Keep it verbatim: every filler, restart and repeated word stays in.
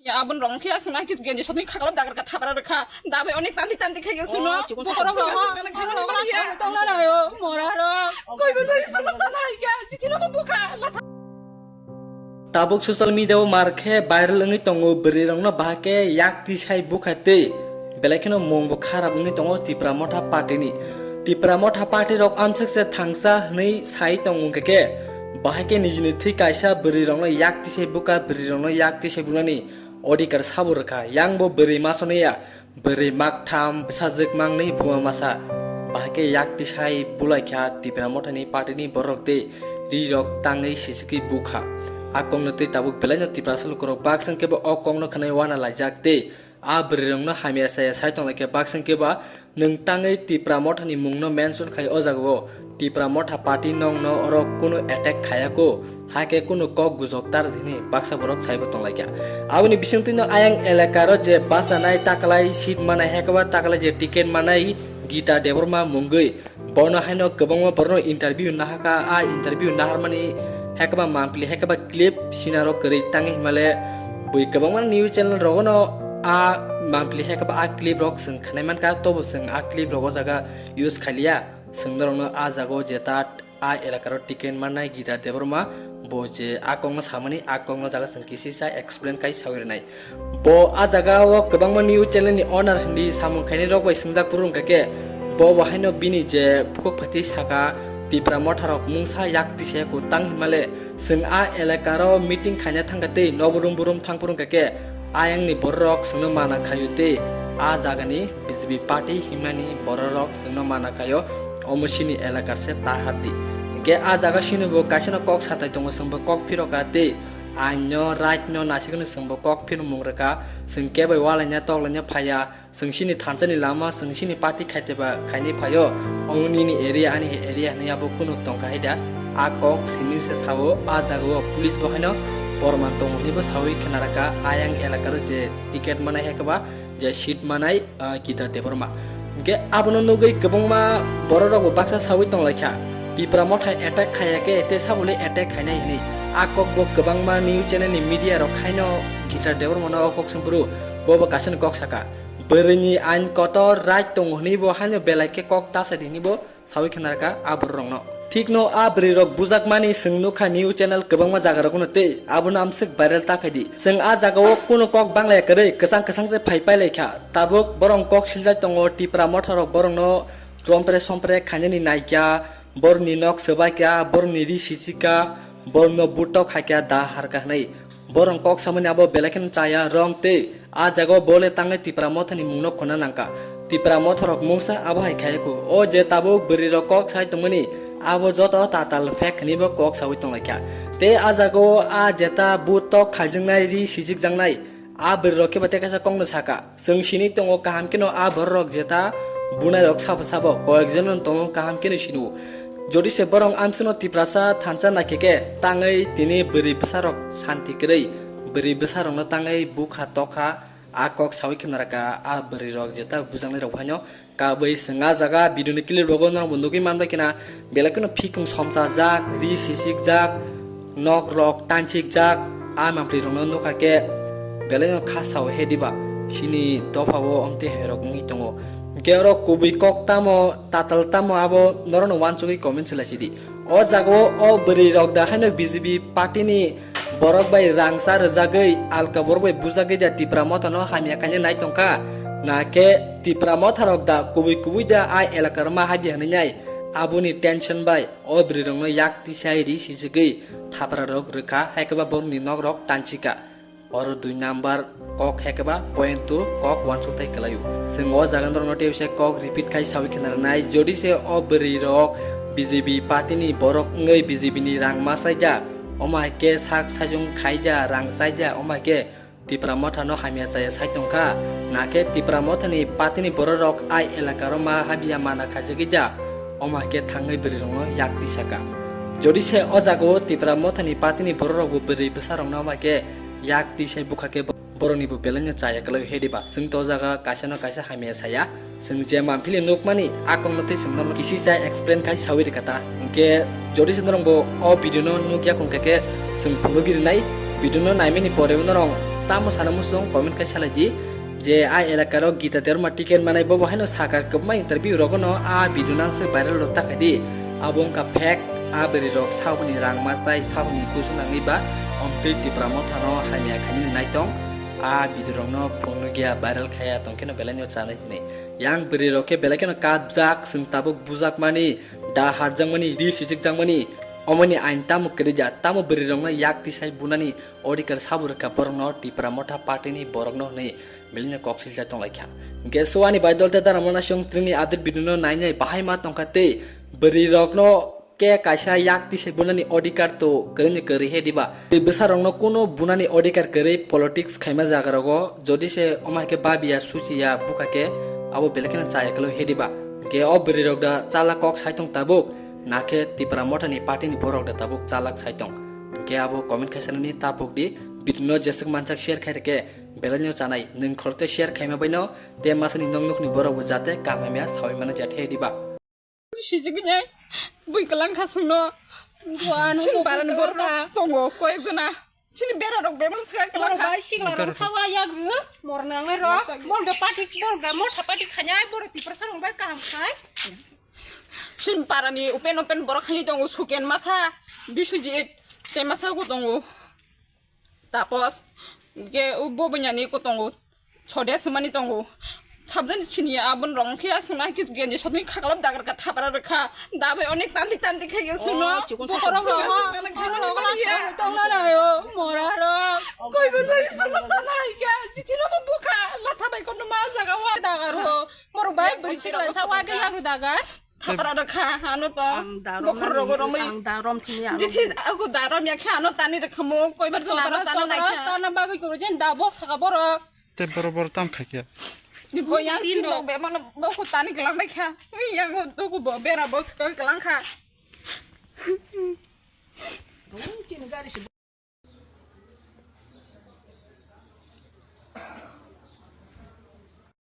Ya abun rong khe asuna kis genji sotni khakalo dagar ka thabra rwkha. Dabai onek tandi tandi khe asuna. Oh, chikon. Bokorok rok. Bokorok rok ya tongna nayo. Mora rok. Koi bosori sotno tana ya. Chichino ko bukha. Tabuk social media o mar khe viral wngwi tongo bwrwi rokno bahai khe yak tisai bukha tei belai kheno mung bo kharap wngwi tongo Tipra Motha party ni. Tipra Motha party rok amswk se thangsa hwnwi sai tongo hwnkhe khe bahai khe nijini thwi kaisa bwrwi rokno yak tisai bukha bwrwi rokno yak tisai buknani odhikar sabo rwkha, yang bo bwrwi masonwi ya, bwrwi maktham, bwsajwk mangnwi, buma masa. Bahai khe yak tisai bulaikha Tipra Mothani party ni borok tei ri rok tangwi sisikwi bukha. A kokno tei tabuk belaino Tiprasa lukurok baksa khe bo o kokno khwnai wana laijak tei a bwrwi rokno hamya chaya sai tonglaikha baksa khe ba Nwng tangwi Tipra Mothani mungno mention khai o jagao Tipra Motha party nokno oro kunu attack khayako, hakhe kunu kok gujok tar hwnwi baksa borok saibo tonglaikha. Aboni bisingtwino ayang elakaro je bachanai taklai seat manai hakhe ba taklai je ticket manai Gita Debbarma mungwi bono haino kwbangma borokno interview nahaka, a interview naharmani hakhe ba mampli hakhe ba clip sinaro kwrwi tangwi hinmale bui kwbangma news channel rogono a mampli hakhe ba a clip rok chwng khwnai mankha, tobo chwng a clip rok o jaga use khailiya. Chwng norokno a jaga o jeta a elakaro ticket mannai Gita Debbarma bo je a kokno samani a kokno jaga chwng kisisa explain khai sawi rwnai. Bo a jaga o kwbangma news channel ni owner hindi samung khainai rok bai swngjak phuru wngkha khe bo bo haino bini je bukhuk phaitwi saka Tipra Motha rok mungsa yak tisa ya kutang hinmale chwng a elakaro meeting khaina thangkha tei noburum burum thang phuru wngkha khe ayangni bororok chwngno mana khaio tei a jagani B J P party himnani bororok chwngno mana khaio omo chini elakar se ta hati. Hinkhe a jaga sini bo kaisano kok satai tongo chwngbo kok phirokha tei ainno right no nasikno chwngbo kok phirmung rwkha chwng kebai walaina toklaina phaiya. Chwng chini thansa ni lama, chwng chini party khaiteba khainai phaio, omo nini area, ani area hwnwi abo kunuk tongkha hai da? A kok simi se sao, a jaga o police bo haino porman tongo hwnwi bo sawi khna rwkha, ayang elakaro je ticket manai hai khe ba je seat manai, ah, Gita Debbarma. Hinkhe abono nugwi kwbangma borok rok bo baksa sawi tonglaikha, Tipra Motha attack khaiya khe tei sabole attack khainai hwnwi. A kok bo kwbangma news channel ni media rok haino Gita Debbarma no o kok songphuru, bo bo kaisa ni kok saka. Bwrwini ain kotor right tongo hwnwi bo haino belai khe kok ta sai di hwnwi bo sawi khna rwkha a bororokno. Thikno a bwrwirok bujakmani chwng nukha news channel kwbangma jagarokno tei abono amswk viral ta khaidi. Chwng a jagao kunu kok banglaya kwrwi kwchang kwchang se phai pailaikha. Tabuk borok kok siljak tongo, Tipra Motharok borokno chompre sompre khainani naikha, borokni nok swbaikha, borokni ri sichikha, borokno butok khaikha da harkha hwnwi. Borok kok samani abo belai kheno chaya rong tei a jagao bole tangwi Tipra Mothani mungno khuna nangkha. Tipra Motharok mungsa abo hai khaiyaku. O je tabuk bwrwirok kok sai tongmani abo joto tatal fake hwnwibo kok sawi tonglaikha. Tei a jagao a jeta butok khaijaknai ri sijikjaknai a bwrwirok khe ba tei kaisa kokno saka. Chwng sini tongo kaham kheno a bororok jeta bunairok sabo sabo koyekjon no tongo kaham kheno sino. Jodi se borok amsino Tiprasa thansa naikhe khe tangwi tini bwrwi bwsarok santi kwrwi, bwrwi bwsarokno tangwi bukha tokha a kok sawi khna rwkha a bwrwirok jeta bujaknairok phaino kabwi chwng a jaga video ni clip rogo norokbo nugwi manbai khna belai kheno phikung somsajak, ri sisikjak, nok rok tansikjak, a mampli rokno nukha khe belai no kha sao he diba sini dopha o omtwi hai rok wngwi tongo. Hwnkhe oro kubui kok tamo tatal tamo abo norokno uansugwi comment se lai sidi. O jagao o bwrwi rok da haino B J P party ni borok bai rangsa rwjagwi alka borok bai bujagwi da Tipra Motha no hamya khaina nai tongkha, na khe Tipra Motha rok da kubui kubui da a elaka rok ma habya hwnwi nai aboni tension bai. O bwrwirokno yak tisai ri sijigwi thaprarok rwkha, hai khe ba borokni nokrok tanchikha. Oro dui number kok hai khe ba point two kok uansukthai kwlaio. Chwng o jaga norokno tei uaisa kok repeat khai sawi khna rwnai, jodi se o bwrwirok B J P party ni borok wngwi B J P ni rang ma chaida, omo hai khe sak saichung khaida, rang chaida, omo hai khe Tipra Motha no hamya chaya sai tongkha, na khe Tipra Motha ni party ni borok rok ai elaka rok ma habya mana khaijagwi da, omo hai khe thangwi bwrwi rok no yak tisaka. Jodi se o jaga o Tipra Motha ni party ni borok rok bo bwrwi bwsa rok no omo hai khe yak tisai bukha khe borok ni bo belai no chaya kwlai he diba, chwng to o jaga kaisa no kaisa hamya saya. Chwng je manphili nukmani, a kokno tei chwng norok kisi cha explain khai sawi rwkha ta. Hinkhe jodi se norok bo o video no nukya khe, hinkhe chwng phunugwi rwnai, video no naimani pore norok Tamo sana muchung comment khai salai di je a elaka ro Gita Debbarma ticket manai bobo haino saka kwbangma interview rogo no a video nang se viral rok ta khai di. Abo wngkha fake, a bwrwi rok saboni rang ma chai saboni kusu nangwi ba omtwi Tipra Motha no hamya khainani naitong a video rok no phunukya viral khaya tongkheno belai no chanai hwnwi. Yang bwrwi rok khe belai kheno kapjak, chwng tabuk bujak mani, da harjak mani, ri sichik jak mani, omoni ain tamo kwrwi ja, tamo bwrwi rok no yak tisai bunani odhikar sabo rwkha borok no Tipra Motha party ni borok no hwnwi belai no kok siljak tong lai kha. Hwnkhe so ani bai dol te dara mona song trini update video no nainai bahai ma tong kha tei bwrwi rok no khe kaisa yak tisai bunani odhikar to kwrwini kwrwi he diba? Tei bwsarokno kuno bunani odhikar kwrwi politics khaima jagarogo jodi se omo hai khe babiya suchiya bukha khe abo belai kheno chaya kwlwi he diba? Hwnkhe o bwrwirok da chala kok saitong tabuk, na khe Tipra Mothani party ni borok da tabuk chalak saitong? Hwnkhe abo comment khaisa nini tapuk di, video no jeswk manchak share khai rwkhe belai no chanai, nwng khorokte share khaima baino tei masani nok nokni borok bo jate kaham hamya sawi mano jat he diba? Sijigini bui kwlang kha chwngno. Chini parani borok tongo koyek jona. Chini bera rok bebak swkang kwlang kha. Bai sikla rok sawa yak rw. Mor nangnai rok. Mor ga party, mor ga motha party khanya ai borok Tiprasa rok bai kaham khai. Chini parani open open borok khani tongo Suken masa, Biswajit tei masa go tongo. Tapos ge bo bunyani ko tongo. Chode sumani tongo. Sabjani sini abon rong khe asung na kis genji sotni khaklap dagar ka thapra rwkha. Da bai onek tandi tandi khe ge suno. Bokhorok rok ha. Bokhorok rok ha. Tongna nayo. Mora rok. Koi bo sari suno tana hai kya. Jitino bo bukha. Latha bai kono ma jaga wa. Dagar ho. Mor bai beri sikla sa wa ge yaru dagar. Thapra rwkha ano to. Bokhor rogo romwi. Ang darom thini ano. Jithi aku darom ya khe ano tani rwkha mo koibar jona ano tani nai kha. Tana bagwi koro jen da bo saka borok. Te boro boro tam kha kya. Ni bo yang tin lok be mano bo ko tani glang nai kha. Ui yang do ko bo bera bo saka glang kha.